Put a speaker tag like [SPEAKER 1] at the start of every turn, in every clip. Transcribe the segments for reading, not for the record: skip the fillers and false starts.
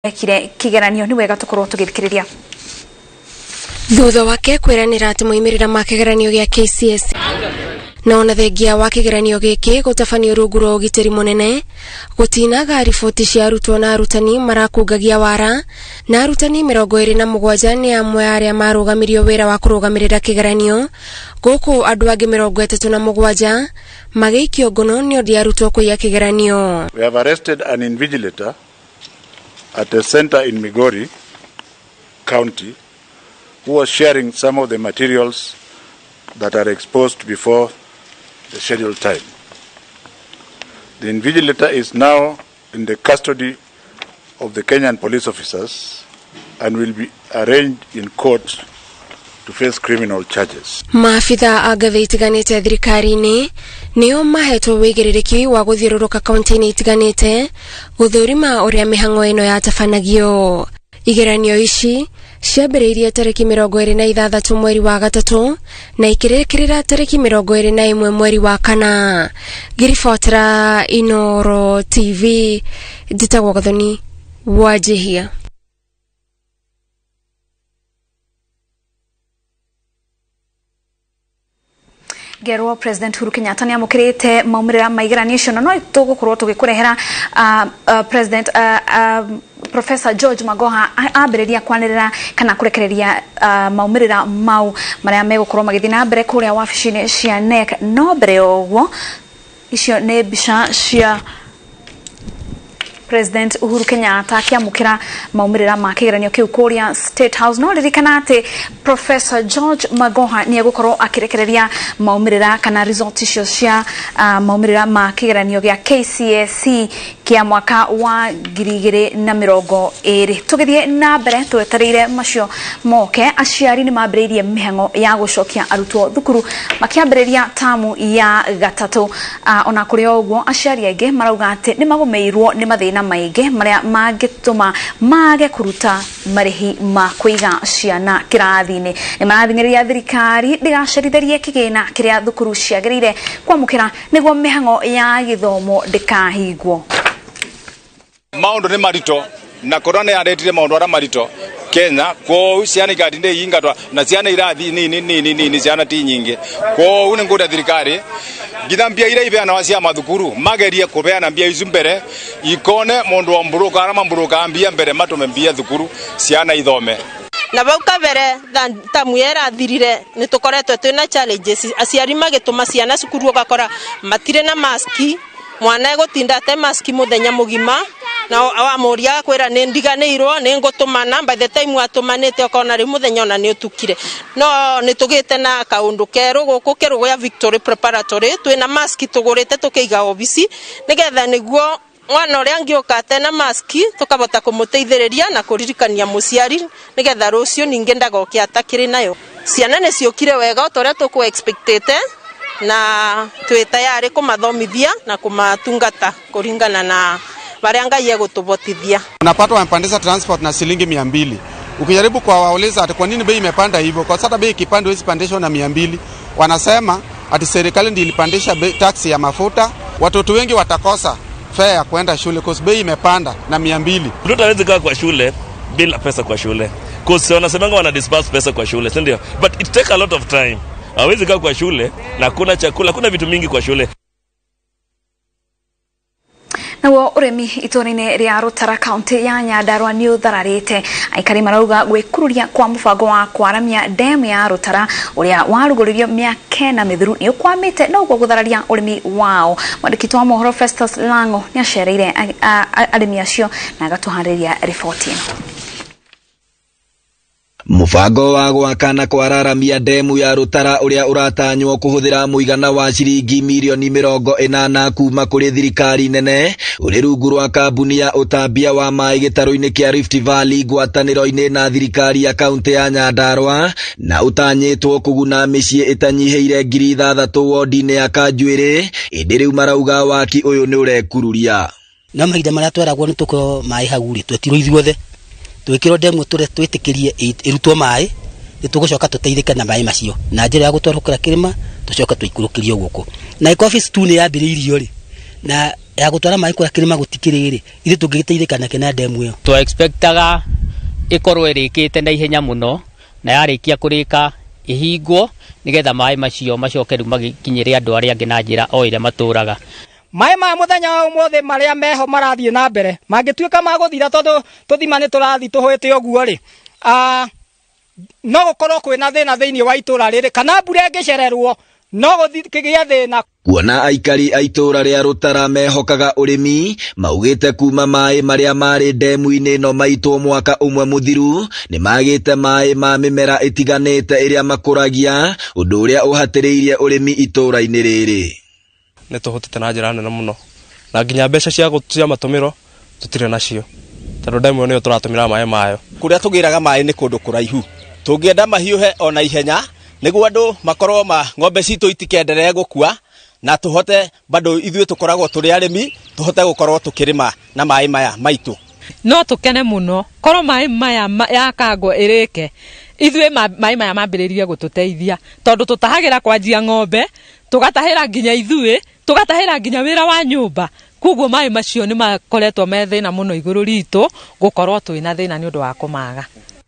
[SPEAKER 1] Ekire kigeranio ni wega tukorwo tugithikiriria.
[SPEAKER 2] Thutha wake kwiranira ati moimĩrĩra ma kĩgeranio gĩa KCSE na ona thengia wa kĩgeranio gĩkĩ gũtabanio rungu rwa ũgitĩri mũnene, gũtinaga riboti cia arutwo na arutani marakungagia wara, na arutani 27 nĩ amwe arĩa marũgamirio wĩra wa kũrũgamĩrĩra kĩgeranio, gũkũ andũ angĩ 37 magĩikio ngono nĩ ũndũ arutwo kũiya kĩgeranio.
[SPEAKER 3] We have arrested an invigilator at a center in Migori County who was sharing some of the materials that are exposed before the scheduled time. The invigilator is now in the custody of the Kenyan police officers and will be arraigned in court to face criminal charges.
[SPEAKER 2] Maabitha a ngathĩ itiganĩte thirikari-inĩ nĩo mahetwo wĩigĩrĩrĩki wa gũthiũrũrũka kaunti-inĩ itiganĩte gũthũrima ũrĩa mĩhang'o ĩno yatabanagio. Igeranio ici ciambĩrĩirie tarĩki 26 mweri wa gatatũ na ikĩrĩkĩrĩra tarĩki 21 mweri wa kana. Ngĩribotera Inoro TV, njĩtagwo Gathoni Wanjihia.
[SPEAKER 1] Ngerwo President Uhuru Kenyatta nĩ amũkĩrĩte maumĩrĩra ma igeranio icio, na no tũgũkorwo tũgĩkũrehera President Professor George Magoha ambĩrĩria kwanĩrĩra kana kũrekereria maumĩrĩra mau marĩa megũkorwo magĩthiĩ na mbere kũrĩa wabici-inĩ cia KNEC. No mbere ya ũguo, icio nĩ mbica cia President Uhuru Kenyatta akĩamũkĩra maumĩrĩra ma kĩgeranio kĩu kũrĩa State House. No ririkana atĩ Professor George Magoha nĩ egũkorwo akĩrekereria maumĩrĩra kana result icio cia maumĩrĩra ma kĩgeranio gĩa KCSE kĩa mwaka wa 2020. Tũgĩthiĩ na mbere twetereire macio moke, aciari nĩ mambĩrĩirie mĩhang'o ya gũcokia arutwo thukuru makĩambĩrĩria tamu ya gatatũ. Ona kũrĩ o ũguo, aciari aingĩ marauga atĩ nĩ magũmĩirwo nĩ mathĩna maingĩ marĩa mangĩtũma mage kũruta marĩhi ma kũiga ciana kĩrathi-inĩ. Nĩ marathing'ĩrĩria thirikari ndĩgacerithĩrie kĩgĩna kĩrĩa thukuru ciagĩrĩire kwamũkĩra nĩguo mĩhang'o ya gĩthomo ndĩkahingwo.
[SPEAKER 4] Maundu ni marito na corona yaretire maundu aria marito Kenya, kwoou ciana ikatinde iingatwa na ciana irathi nini nini nini, ciana ti nyingi. Kwoou ni ngunda thirikari ngitha mbia iria ibeanawa cia mathukuru magerie kubeana mbia icu mbere, ikone mundu wa mburuka aria mamburuka mbia mbere matume mbia thukuru ciana ithome.
[SPEAKER 5] Na vau kabere tamu yerathirire ni tukoretwe twina challenges, aciari magituma ciana cukuru ugakora matire na maski, mwana egutinda ate maski muthenya mugima, na wamuria akwira ni ndiganirwo ni ngutumana, by the time watumanite ukona riu muthenya ona ni utukire. No ni tugite na kaundu keru guku keru gwa Victory Preparatory, twina maski tugurite tukiiga obici nigetha niguo mwana uria angiuka ate na maski tukabota kumuteithiriria na kuririkania muciari nigetha rucio ningi ndagoke atakiri nayo. Ciana ni ciukire wega o ta uria tuku expectete na twi tayari kumathomithia na kumatungata kuringana na baria Ngai egutubotithia.
[SPEAKER 6] Unapata wamepandisha transport na shilingi 200. Ukijaribu kuwauliza ati kwa nini bei imepanda hivyo, kwa sababu bei ikipanda huwezi pandishwa na 200. Wanasema ati serikali ndiyo ilipandisha bei tax ya mafuta. Watoto wengi watakosa fare ya kwenda shule kwa sababu bei imepanda na 200.
[SPEAKER 7] Mtoto hawezi kaa kwa shule bila pesa kwa shule. Kwa wanasemanga wana disburse pesa kwa shule, si ndio? But it take a lot of time. Hawezi kaa kwa shule na kuna chakula, kuna vitu mingi kwa shule.
[SPEAKER 1] Naguo ũrĩmi itũũra-inĩ rĩa Rũtara kaunti ya Nyandarua nĩ ũthararĩte. Aikari marauga gwĩkururia kwa mũbango wa kwaramia demu ya Rũtara ũrĩa warugũririo mĩaka 4 mĩthiru nĩ ũkwamĩte na ũguo gũthararia ũrĩmi wao. Mwandĩki wa mohoro Festus Lango nĩ acereire arĩmi acio na agatũharĩria riboti ĩno.
[SPEAKER 8] Mũbango wa gwaka na kwararamia demu ya Rũtara ũrĩa ũratanywo kũhũthĩra mũigana wa ciringi mirioni 80 kuma kũrĩ thirikari nene ũrĩ rungu rwa kambuni ya ũtambia wa maĩ gĩtarũ-inĩ kĩa Rift Valley ngwatanĩro-inĩ na thirikari ya kaunti ya Nyandarua na ũtanyĩtwo kũguna mĩciĩ ĩtanyihĩire 6,000 wodi-inĩ ya Kanjuĩrĩ, ĩndĩ rĩu marauga waki ũyũ nĩ ũrekururia.
[SPEAKER 9] No mahinda marĩa tweragwo nĩ tũkũrwo maĩ hau rĩ, twetirwo ithuothe twikirwo demu ture twitikirie irutwo mai ni tugucoka tuteithike na mai macio na njira ya gutwarukira kirima tucoka tuikurukirio guku. Na iko office tu ni yambiriirio ri na Ya gũtwara maĩ kũrĩa kĩrĩma gũtikĩrĩ rĩ, ithuĩ tũngĩgĩteithĩka nakĩ na ndemu ĩyo?
[SPEAKER 10] Twa expectaga ĩkorwo ĩrĩkĩte na ihenya mũno, na yarĩkia kũrĩka ĩhingwo nĩgetha maĩ macio macoke rĩu magĩkinyĩre andũ arĩa angĩ na njĩra o ĩrĩa matũraga.
[SPEAKER 11] Maĩ ma mũthenya wa ũmũthĩ marĩa meho marathiĩ na mbere mangĩtuĩka ma gũthira, tondũ tũthima nĩ tũrathiĩ tũhũĩte ũguo rĩ, no gũkorwo kwĩna thĩna thĩinĩ wa itũra rĩrĩ, kana mbura ĩngĩcererwo no gũkĩgĩe thĩna.
[SPEAKER 8] Kuona aikari a itũũra rĩa Rũtara mehokaga ũrĩmi, maugĩte kuma maĩ marĩa marĩ ndemu-inĩ ĩno maitwo mwaka ũmwe mũthiru, nĩ magĩte maĩ ma mĩmera ĩtiganĩte ĩrĩa makũragia, ũndũ ũrĩa ũhatĩrĩirie ũrĩmi itũũra-inĩ rĩrĩ.
[SPEAKER 12] Nĩ tũhũtĩte na njĩra nene mũno, na nginya mbeca cia matũmĩro tũtirĩ nacio, tondũ ndemu ĩyo nĩyo tũratũmĩra maĩ mayo.
[SPEAKER 13] Kũrĩa tũgĩraga maĩ nĩ kũndũ kũraihu, tũngĩenda mahiũhe ona ihenya nĩguo andũ makorwo ma ng'ombe citũ itikenderee gũkua, na tũhote bado ithuĩ tũkoragwo tũrĩ arĩmi, tũhote gũkorwo tũkĩrĩma na maĩ maya maitũ.
[SPEAKER 14] No tũkene mũno korwo maĩ maya ya Kangwa ĩrĩke, ithuĩ maĩ maya mambĩrĩrie gũtũteithia, tondũ tũtahagĩra kwanjia ng'ombe, tũgatahĩra nginya ithuĩ, tũgatahĩra nginya wĩra wa nyũmba. Koguo maĩ macio nĩ makoretwo me thĩna mũno igũrũ ritũ, gũkorwo twĩna thĩna nĩ ũndũ wa kũmaga.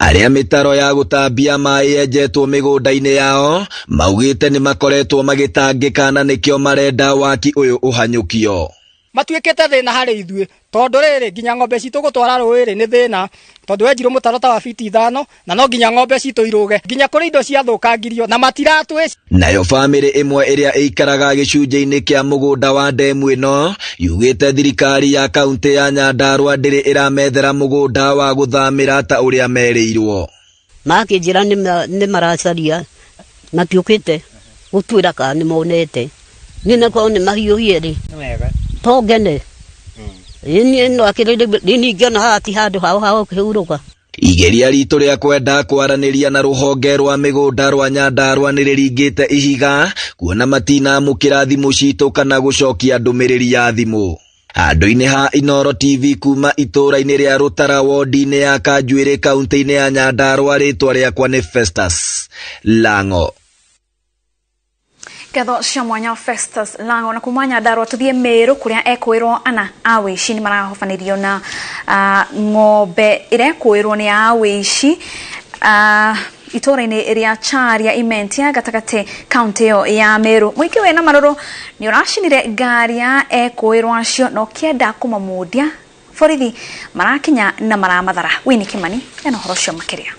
[SPEAKER 8] Arĩa mĩtaro ya gũtambia maĩ yenjetwo mĩgũnda-inĩ yao maugĩte nĩ makoretwo magĩtangĩka na nĩkĩo marenda waki ũyũ ũhanyũkio.
[SPEAKER 11] Matuĩkĩte thĩna harĩ ithuĩ, tondũ rĩrĩ nginya ng'ombe citũ gũtwara rũĩ rĩ nĩ thĩna, tondũ wenjirwo mũtaro ta wa fiti 5 na no nginya ng'ombe citũ irũge, nginya kũrĩ indo ciathũkangirio na matiratwĩ.
[SPEAKER 8] Nayo bamĩrĩ ĩmwe ĩrĩa ĩikaraga gĩcunjĩ-inĩ kĩa mũgũnda wa ndemu ĩno yugĩte thirikari ya kaunti ya Nyandarua ndĩrĩ ĩramethera mũgũnda wa gũthamĩra ta ũrĩa merĩirwo.
[SPEAKER 15] Makĩnjĩra nĩ maracaria matiũkĩte gũtuĩra kana nĩ monete, niĩ nakorwo nĩ mahiũhie rĩ to ngene. Niĩ no akĩrĩ niĩ ningĩona haha ti handũ hao ha gũkĩhurũka.
[SPEAKER 8] Igeria ritũ rĩa kwenda kwaranĩria na rũhonge rwa mĩgũnda rwa Nyandarua nĩ rĩringĩte ihiga, kuona matinamũkĩra thimũ citũ kana gũcokia ndũmĩrĩri ya thimũ. Handũ-inĩ ha Inooro TV kuma itũũra-inĩ rĩa Rũtara wodi-inĩ ya Kanjuĩrĩ kaunti-inĩ ya Nyandarua, rĩtwa rĩakwa nĩ Festus Lango.
[SPEAKER 1] Ngatho cia mwanya Festus Lango. Na kuma Nyandarua tuthie Meru kuria ekwirwo ana a wĩici nĩ marahobanĩrio na ng'ombe ĩrekwĩrwo nĩ a wĩici itũũra-inĩ rĩa Charia Imentia gatagatĩ kaunti ĩyo ya Meru. Mũingĩ wĩna marũrũ nĩ ũracinire ngari ya ekwĩrwo acio na ũkĩenda kũmamundia. Borithi marakinya na maramathara. Winnie Kimani ena ũhoro ũcio makĩria.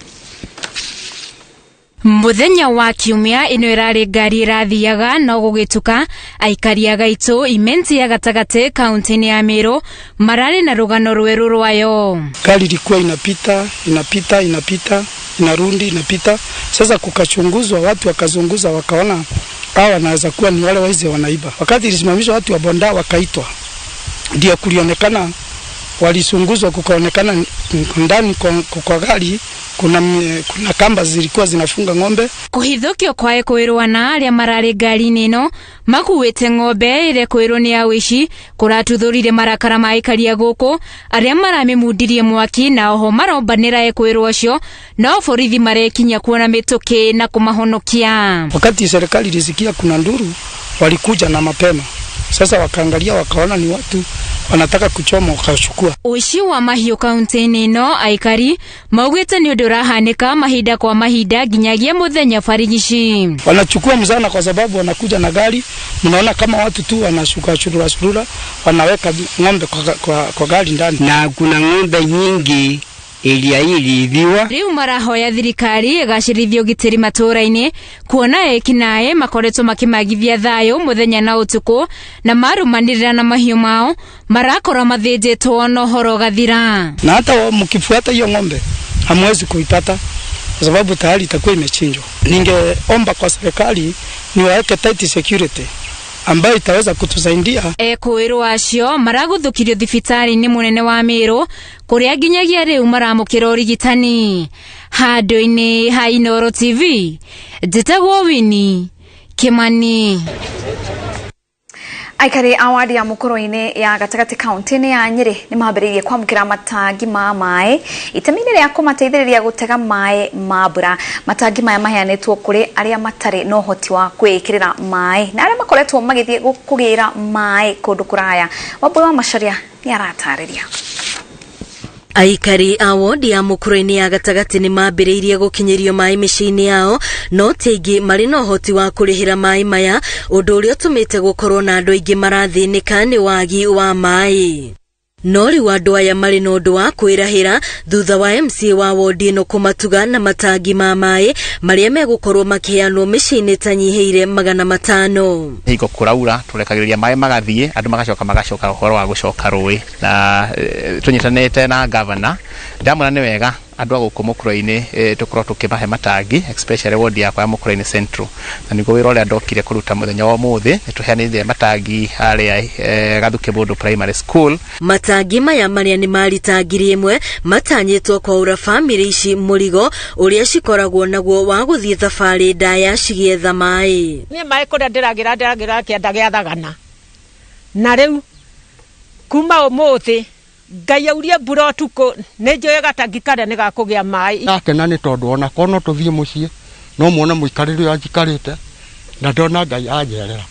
[SPEAKER 2] Muthenya wa kiumia ino irari ngari irathiaga no gugituka aikari a Gaitũ Imenti ya gatagatĩ kaunti-inĩ ya Meru mararĩ na rũgano rwerũ rwayo.
[SPEAKER 16] Gari ilikuwa inapita inapita inapita inarundi inapita. Sasa kukachunguzwa, watu wakazunguza wakaona hawa wanaweza kuwa ni wale waizi wanaiba. Wakati ilisimamishwa watu wa bonda wakaitwa, ndio kulionekana walisunguzwa, kukaonekana ndani kwa gari kuna kamba zilikuwa zinafunga ng'ombe.
[SPEAKER 2] Kuhithukio kwa ekwirwo na aria marari ngari-inĩ ĩno makuĩte ng'ombe ĩrekwĩrwo nĩ awici kũratuthũrire marakara ma aikari a gũkũ arĩa maramĩmundirie mwaki na oho marombanĩra ekwĩrwo acio no borithi marekinya kuona mĩtũkĩ na kũmahonokia.
[SPEAKER 16] Wakati serikali ilisikia kuna nduru walikuja na mapema. Sasa wakaangalia wakaona ni watu wanataka kuchoma wakachukua.
[SPEAKER 2] Uici wa mahiũ kaunti-inĩ ĩno aikari maugĩte nĩ ũndũ ũrahanĩka mahinda kwa mahinda nginyagia mũthenya barigici.
[SPEAKER 16] Wanachukua mzana kwa sababu wanakuja na gari, mnaona kama watu tu wanashuka shurura shurura, wanaweka ng'ombe kwa gari ndani.
[SPEAKER 17] Na kuna ng'ombe nyingi iria iliibiwa.
[SPEAKER 2] Riu marahoya thirikari ĩgacĩrithia ũgitĩri matũũra-inĩ kuona ekinaĩ makoretwo makĩmagithia thayũ mũthenya na ũtukũ na marũmanĩrĩra na mahiũ mao marakora mathĩnjĩtwo na ũhoro ũgathira.
[SPEAKER 16] Na hata mkifuata hiyo ng'ombe hamwezi kuipata kwa sababu tayari itakuwa imechinjwa. Ningeomba kwa serikali ni waeke tight security ambayo itaweza kutusaidia.
[SPEAKER 2] Ekwĩrwo acio maragũthũkirio thibitarĩ-inĩ mũnene wa Meru kũrĩa nginyagia rĩu maramũkĩra ũrigitani. Handũ-inĩ ha Inooro TV njĩtagwo Winnie Kimani.
[SPEAKER 1] Aikari a wadi ya Mũkũrũ-inĩ ya gatagatĩ kaunti-inĩ ya Nyĩrĩ nĩ mambĩrĩirie kwamũkĩra matangi ma maĩ itemi-inĩ rĩa kũmateithĩrĩria gũtega maĩ ma mbura. Matangi maya maheanĩtwo kũrĩ arĩa matarĩ na ũhoti wa kwĩĩkĩrĩra maĩ na arĩa makoretwo magĩthiĩ kũgĩra maĩ kũndũ kũraya. Wambui wa Macharia nĩ aratarĩria.
[SPEAKER 18] Aikari a wondi ya Mũkũrũ-inĩ ya gatagatĩ nĩ mambĩrĩirie gũkinyĩrio maĩ mĩciĩ-inĩ yao, no ti aingĩ marĩ na ũhoti wa kũrĩhĩra maĩ maya, ũndũ ũrĩa ũtũmĩte gũkorwo na andũ aingĩ marathĩnĩka nĩ wagi wa maĩ. No rĩu andũ aya marĩ na ũndũ wa kwĩrahĩra thutha wa MCA wa wondi ĩno kũmatuga na matangi ma maĩ marĩa megũkorwo makĩheanwo mĩciĩ-inĩ ĩtanyihĩire 500.
[SPEAKER 19] Hingo kũraura tũrekagĩrĩria maĩ magathiĩ, andũ magacoka magacoka ũhoro wa gũcoka rũĩ, na tũnyitanĩte na gavana ndamwĩra nĩ wega andũ a gũkũ Mũkũrũ-inĩ tũkorwo tũkĩmahe matangi, especially ward yakwa ya Mũkũrũ-inĩ Central, na nĩguo wĩra ũrĩa ndokire kũruta mũthenya wa ũmũthĩ. Nĩ tũheanĩte matangi harĩa Gathuke Mũndũ Primary School.
[SPEAKER 18] Matangi maya marĩa nĩ ma rita 1000 matanyĩtwo kwaũra bamĩrĩ ici mũrigo ũrĩa cikoragwo naguo wa gũthiĩ thabarĩ ndaya cigĩetha maĩ.
[SPEAKER 20] Niĩ maĩ kũrĩa ndĩragĩra ndĩragĩra kĩanda gĩa thagana, na rĩu kuma ũmũthĩ Ngai aurie mbura ũtukũ nĩ njũĩ gatangi karĩa nĩ gakũgĩa maĩ.
[SPEAKER 21] Ndakena nĩ tondũ ona korwo no tũthiĩ mũciĩ no muone mũikarĩre ũrĩa njikarĩte, na ndona Ngai anjerera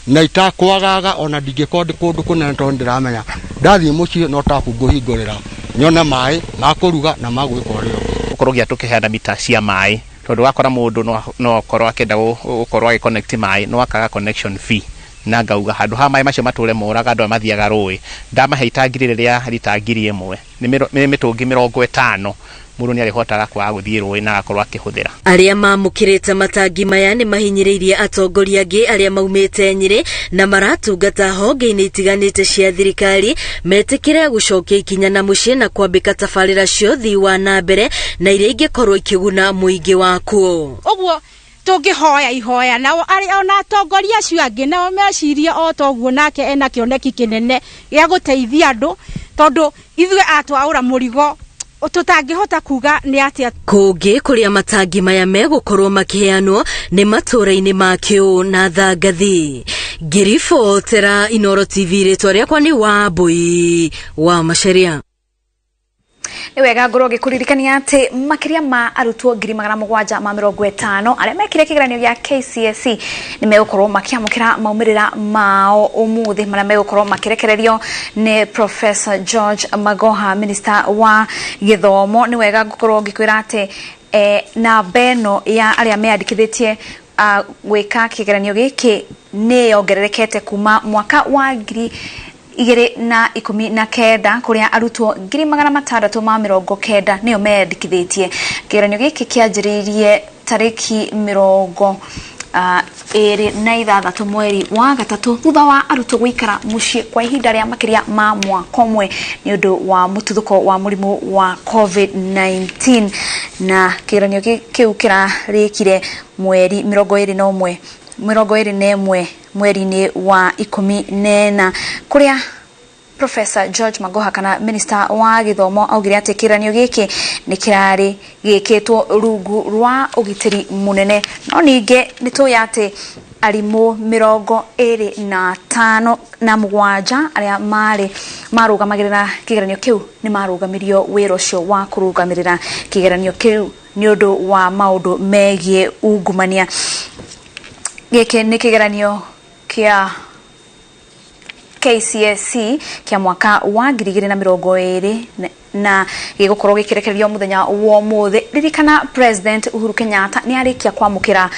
[SPEAKER 21] na itakwagaga, ona ndingĩkorwo ndĩ kũndũ kũnene tondũ ndĩramenya ndathiĩ mũciĩ no tabu ngũhingũrĩra nyone maĩ ma kũruga na ma gwĩka ũrĩa ũngĩ.
[SPEAKER 19] Gũkorwo nginya tũkĩheana mita cia maĩ, tondũ wakora mũndũ no akorwo akĩenda gũkorwo agĩ connect maĩ no akaga connection fee, na ngauga handũ ha maĩ macio matũre moraga andũ aya mathiaga rũĩ, ndamahe itangi rĩrĩ rĩa rita 1000 nĩ mĩtũngi 50, mũndũ nĩ arĩhotaga kwaga gũthiĩ rũĩ na agakorwo akĩhũthĩra.
[SPEAKER 18] Arĩa mamũkĩrĩte matangi maya nĩ mahinyĩrĩirie atongoria angĩ arĩa maumĩte Nyĩrĩ na maratungata honge-inĩ itiganĩte cia thirikari metĩkĩre gũcokia ikinya na mũciĩ na kwambĩka tabarĩra cia ũthii wa na mbere na iria ingĩkorwo ikĩguna mũingĩ wakuo.
[SPEAKER 22] Ũguo tũngĩhoya ihoya nao arĩa ona atongoria acio angĩ nao mecirie o ta ũguo, nake ena kĩoneki kĩnene gĩa gũteithia andũ, tondũ ithuĩ atwaũra mũrigo tũtangĩhota kuga nĩ atĩa.
[SPEAKER 18] Kũngĩ kũrĩa matangi maya megũkorwo makĩheanwo nĩ matũũra-inĩ ma Kĩũ na Thangathi. Ngĩribotera Inooro TV, rĩtwa rĩakwa nĩ Wambui wa Macharia.
[SPEAKER 1] Nĩ wega ngorwo ngĩkũririkania atĩ makĩria ma arutwo 750,000 arĩa mekire kĩgeranio gĩa KCSE nĩ megũkorwo makĩamũkĩra maumĩrĩra mao ũmũthĩ, marĩa megũkorwo makĩrekererio nĩ Professor George Magoha, Minister wa gĩthomo. Nĩ wega ngũkorwo ngĩkwĩra atĩ namba ĩno ya arĩa meyandĩkithĩtie gwĩka kĩgeranio gĩkĩ nĩ yongererekete kuma mwaka wa 2019, kũrĩa arutwo 690,000 nĩo meyandĩkithĩtie. Kĩgeranio gĩkĩ kĩanjĩrĩirie tarĩki 26 mweri wa gatatũ, thutha wa arutwo gũikara mũciĩ kwa ihinda rĩa makĩria ma mwaka ũmwe nĩ ũndũ wa mũtuthũko wa mũrimũ wa COVID-19, na kĩgeranio kĩu kĩrarĩkire mweri 21 21 mweri-inĩ wa 14, kũrĩa Professor George Magoha kana Minister wa gĩthomo augire atĩ kĩgeranio gĩkĩ nĩ kĩrarĩ gĩkĩtwo rungu rwa ũgitĩri mũnene. No ningĩ nĩ tũĩ atĩ arimũ 27 arĩa marĩ marũgamagĩrĩra kĩgeranio kĩu nĩ marũgamirio wĩra ũcio wa kũrũgamĩrĩra kĩgeranio kĩu nĩ ũndũ wa maũndũ megiĩ ungumania. Gĩkĩ nĩ kĩgeranio kĩa KCSE kĩa mwaka wa 2020 na gĩgũkorwo gĩkĩrekererio mũthenya wa ũmũthĩ. Ririkana President Uhuru Kenyatta nĩ arĩkia kwamũkĩra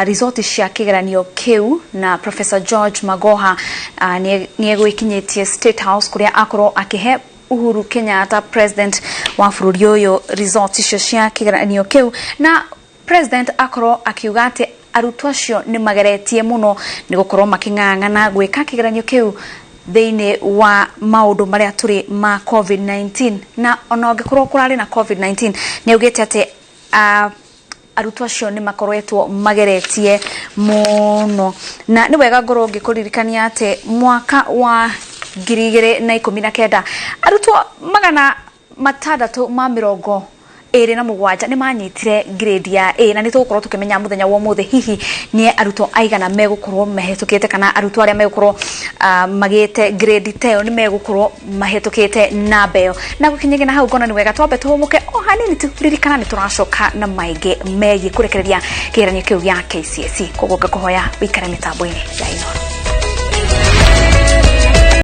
[SPEAKER 1] result cia kĩgeranio kĩu, na Professor George Magoha nĩ egwĩkinyĩtie State House kũrĩa akorwo akĩhe Uhuru Kenyatta, President wa bũrũri ũyũ, result icio cia kĩgeranio kĩu, na President akorwo akiuga atĩ arutwo acio nĩ mageretie mũno nĩ gũkorwo makĩng'ang'ana gwĩka kĩgeranio kĩu thĩinĩ wa maũndũ marĩa tũrĩ ma COVID-19, na ona ũngĩkorwo kũrarĩ na COVID-19 nĩ augĩte atĩ arutwo acio nĩ makoretwo mageretie mũno. Na nĩ wega ngorwo ngĩkũririkania atĩ mwaka wa 2019 arutwo 669 27 nĩ manyitire grade ya A, na nĩ tũgũkorwo tũkĩmenya mũthenya wa ũmũthĩ hihi nĩ arutwo aigana megũkorwo mahĩtũkĩte, kana arutwo arĩa megũkorwo magĩte grade ta ĩyo nĩ megũkorwo mahĩtũkĩte namba ĩyo. Na gũkinyagia na hau ngona nĩ wega twambe tũhũmũke o hanini tu. Ririkana nĩ tũracoka na maingĩ megiĩ kũrekereria kĩgeranio kĩu gĩa KCSE, koguo ngakũhoya wĩikare mĩtambo-inĩ ya Inooro.